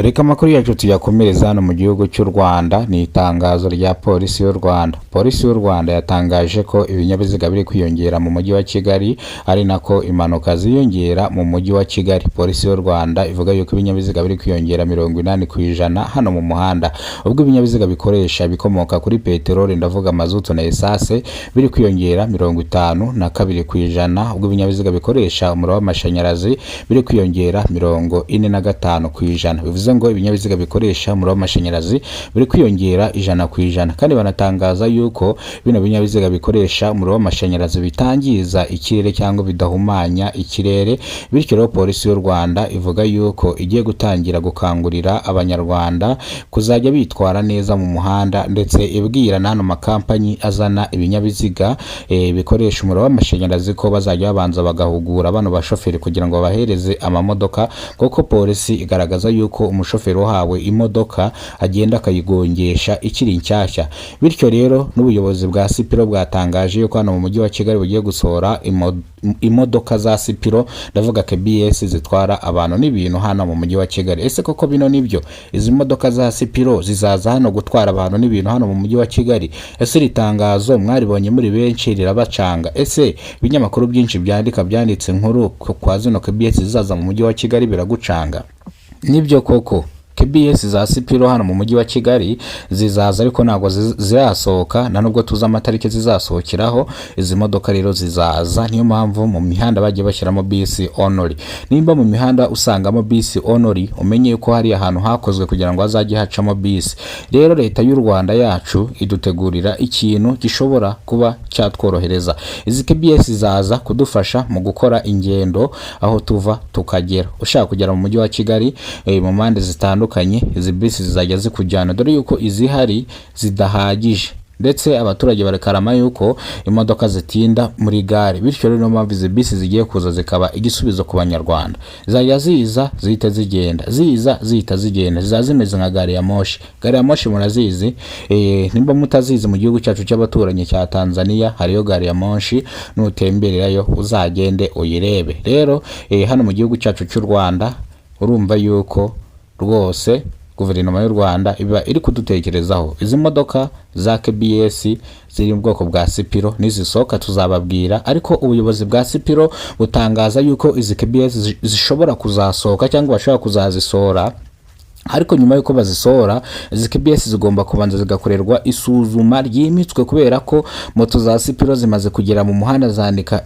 Reka amakuru yacu tuyakomereza hano mu gihugu cy'u Rwanda. Ni itangazo rya Polisi y'u Rwanda. Polisi y'u Rwanda yatangaje ko ibinyabiziga biri kwiyongera mu mujyi wa Kigali, ari nako impanuka ziyongera mu mujyi wa Kigali. Polisi y'u Rwanda ivuga yuko ibinyabiziga biri kwiyongera 80% hano mu muhanda, ubwo ibinyabiziga bikoresha ibikomoka kuri peteroli, ndavuga mazutu na esase, biri kwiyongera 52%, ubwo ibinyabiziga bikoresha umuriro w'amashanyarazi biri kwiyongera 45%. Bivuze ngo ibinyabiziga bikoresha umuriro w'amashanyarazi biri kwiyongera 100%. Kandi banatangaza yuko bino binyabiziga bikoresha umuriro w'amashanyarazi bitangiza ikirere cyangwa bidahumanya ikirere. Bityo rero Polisi y'u Rwanda ivuga yuko igiye gutangira gukangurira Abanyarwanda kuzajya bitwara neza mu muhanda, ndetse ibwira n'ano makampanyi azana ibinyabiziga bikoresha umuriro w'amashanyarazi ko bazajya babanza bagahugura bano bashoferi kugira ngo babahereze amamodoka, kuko polisi igaragaza yuko umushoferi uhawe imodoka agenda akayigongesha ikiri nshyashya. Bityo rero n'ubuyobozi bwa Sipiro bwatangaje yuko hano mu mujyi wa Kigali bugiye gusohora imodoka za Sipiro, ndavuga KBS, zitwara abantu n'ibintu hano mu mujyi wa Kigali. Ese koko bino nibyo? Izi modoka za Sipiro zizaza hano gutwara abantu n'ibintu hano mu mujyi wa Kigali? Ese iri tangazo mwaribonye muri benshi rirabacanga? Ese ibinyamakuru byinshi byandika byanditse inkuru kwa zino KBS zizaza mu mujyi wa Kigali biragucanga? Nibyo koko, KBS za Sipiro hano mu mujyi wa Kigali zizaza, ariko ntabwo zirasohoka, nta nubwo tuzi amatariki zizasohokeraho. Izi modoka rero zizaza, niyo mpamvu mu mihanda bagiye bashyiramo bisi only. Nimba mu mihanda usangamo bisi only, umenye yuko hari ahantu hakozwe kugira ngo hazajye hacamo bisi. Rero Leta y'u Rwanda yacu idutegurira ikintu gishobora kuba cyatworohereza. Izi KBS zaza kudufasha mu gukora ingendo aho tuva tukagera. Ushaka kugera mu mujyi wa Kigali mu mpande zitandukanye, izi bisi zizajya zikujyana, dore yuko izihari zidahagije, ndetse abaturage barakarama yuko imodoka zitinda muri gare. Bityo rero niyo mpamvu izi bisi zigiye kuza zikaba igisubizo ku Banyarwanda. Zajya ziza zihita zigenda, ziza zihita zigenda, zizaba zimeze nka gari ya moshi. Gari ya moshi murazizi? Nimba mutazizi, mu gihugu cyacu cy'abaturanyi cya Tanzania hariyo gari ya moshi, nutembererayo uzagende uyirebe. Rero hano mu gihugu cyacu cy'u Rwanda, urumva yuko rwose guverinoma y'u Rwanda iba iri kudutekerezaho. Izi modoka za KBS ziri mu bwoko bwa Sipiro nizisohoka tuzababwira, ariko ubuyobozi bwa Sipiro butangaza yuko izi KBS zishobora kuzasohoka cyangwa bashobora kuzazisohora, ariko nyuma y'uko bazisohora, izi KBS zigomba kubanza zigakorerwa isuzuma ryimbitswe, kubera ko moto za Sipiro zimaze kugera mu muhanda zandika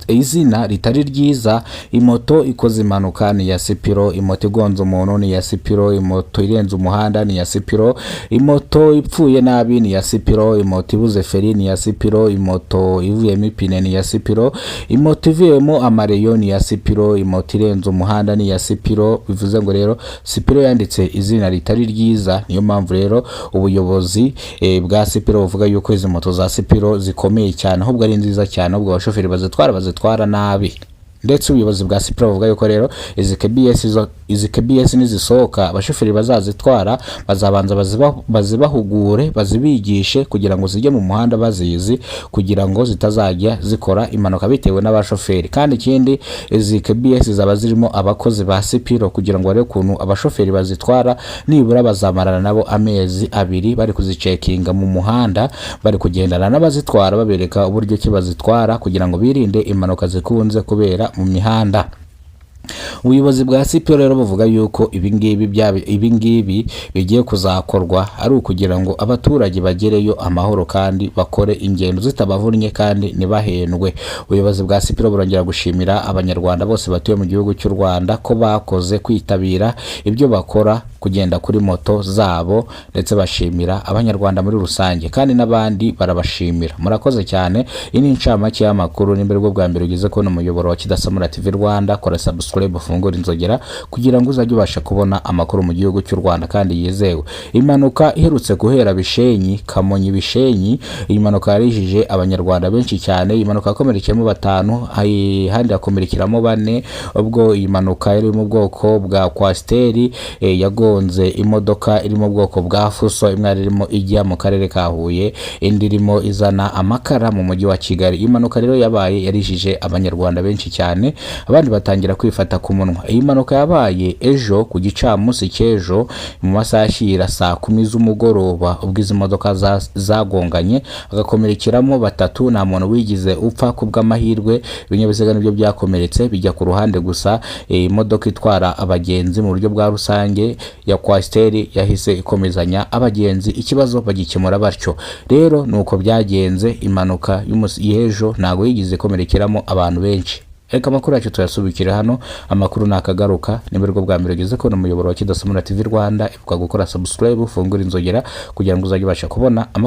izina ritari ryiza. Imoto ikoze impanuka ni iya Sipiro, imoto igonze umuntu ni iya Sipiro, imoto irenze umuhanda ni iya Sipiro, imoto ipfuye nabi ni iya Sipiro, imoto ibuze feri ni iya Sipiro, imoto ivuyemo ipine ni iya Sipiro, imoto ivuyemo amareyo ni iya Sipiro, imoto irenze umuhanda ni iya Sipiro. Bivuze ngo rero Sipiro yanditse izina ritari ryiza. Niyo mpamvu rero ubuyobozi bwa Sipiro buvuga yuko izi moto za Sipiro zikomeye cyane, ahubwo ari nziza cyane, ahubwo abashoferi bazitwara bazitwara nabi. Ndetse ubuyobozi bwa Sipiro buvuga yuko rero izi KBS izi KBS nizisohoka, abashoferi bazazitwara bazabanza bazibahugure, bazibigishe kugira ngo zijye mu muhanda bazizi, kugira ngo zitazajya zikora impanuka bitewe n'abashoferi. Kandi ikindi, izi KBS zaba zirimo abakozi ba Sipiro kugira ngo barebe ukuntu abashoferi bazitwara. Nibura bazamarana nabo amezi 2 bari kuzicekinga mu muhanda, bari kugendana n'abazitwara, babereka uburyo ki bazitwara kugira ngo birinde impanuka zikunze kubera mu mihanda. Ubuyobozi bwa Sipiro rero buvuga yuko ibingibi bigiye kuzakorwa ari ukugira ngo abaturage bagereyo amahoro kandi bakore ingendo zitabavunnye kandi ntibahendwe. Ubuyobozi bwa Sipiro burongera gushimira Abanyarwanda bose batuye mu gihugu cy'u Rwanda ko bakoze kwitabira ibyo bakora, kugenda kuri moto zabo, ndetse bashimira Abanyarwanda muri rusange, kandi n'abandi barabashimira. Murakoze cyane. Iyi ni incamake y'amakuru. Nimba aribwo bwa mbere ugeze kubona umuyoboro wa Kidasamura TV Rwanda, kora subscribe, ufungure inzogera kugira ngo uzajye ubasha kubona amakuru mu gihugu cy'u Rwanda kandi yizewe. Impanuka iherutse guhera Bishenyi, Kamonyi Bishenyi, iyi mpanuka yarijije Abanyarwanda benshi cyane. Iyi mpanuka yakomerekeyemo batanu, ahandi hakomerekeramo bane, ubwo iyi mpanuka yari mu bwoko bwa coaster yagonze Yagonze imodoka iri mu bwoko bwa Fuso, imwe yari irimo ijya mu karere ka Huye, indi irimo izana amakara mu mujyi wa Kigali. Iyi mpanuka rero yabaye yarijije Abanyarwanda benshi cyane, abandi batangira kwifata ku munwa. Iyi mpanuka yabaye ejo ku gicamunsi cy'ejo mu masaha ashyira saa 10 z'umugoroba, ubwo izi modoka zagonganye hagakomerekeramo batatu. Nta muntu wigize upfa ku bw'amahirwe, ibinyabiziga nibyo byakomeretse bijya ku ruhande gusa. Imodoka itwara abagenzi mu buryo bwa rusange ya Coaster yahise ikomezanya abagenzi, ikibazo bagikemura batyo. Rero nuko byagenze, impanuka y'ejo ntabwo yigeze ikomerekeramo abantu benshi. Reka amakuru yacu tuyasubikire hano, amakuru nakagaruka. Niba aribwo bwa mbere ugeze kubona umuyoboro wa Kidasomora TV Rwanda, ibuka gukora subscribe, ufungure inzogera kugira ngo uzajye ubasha kubona amakuru.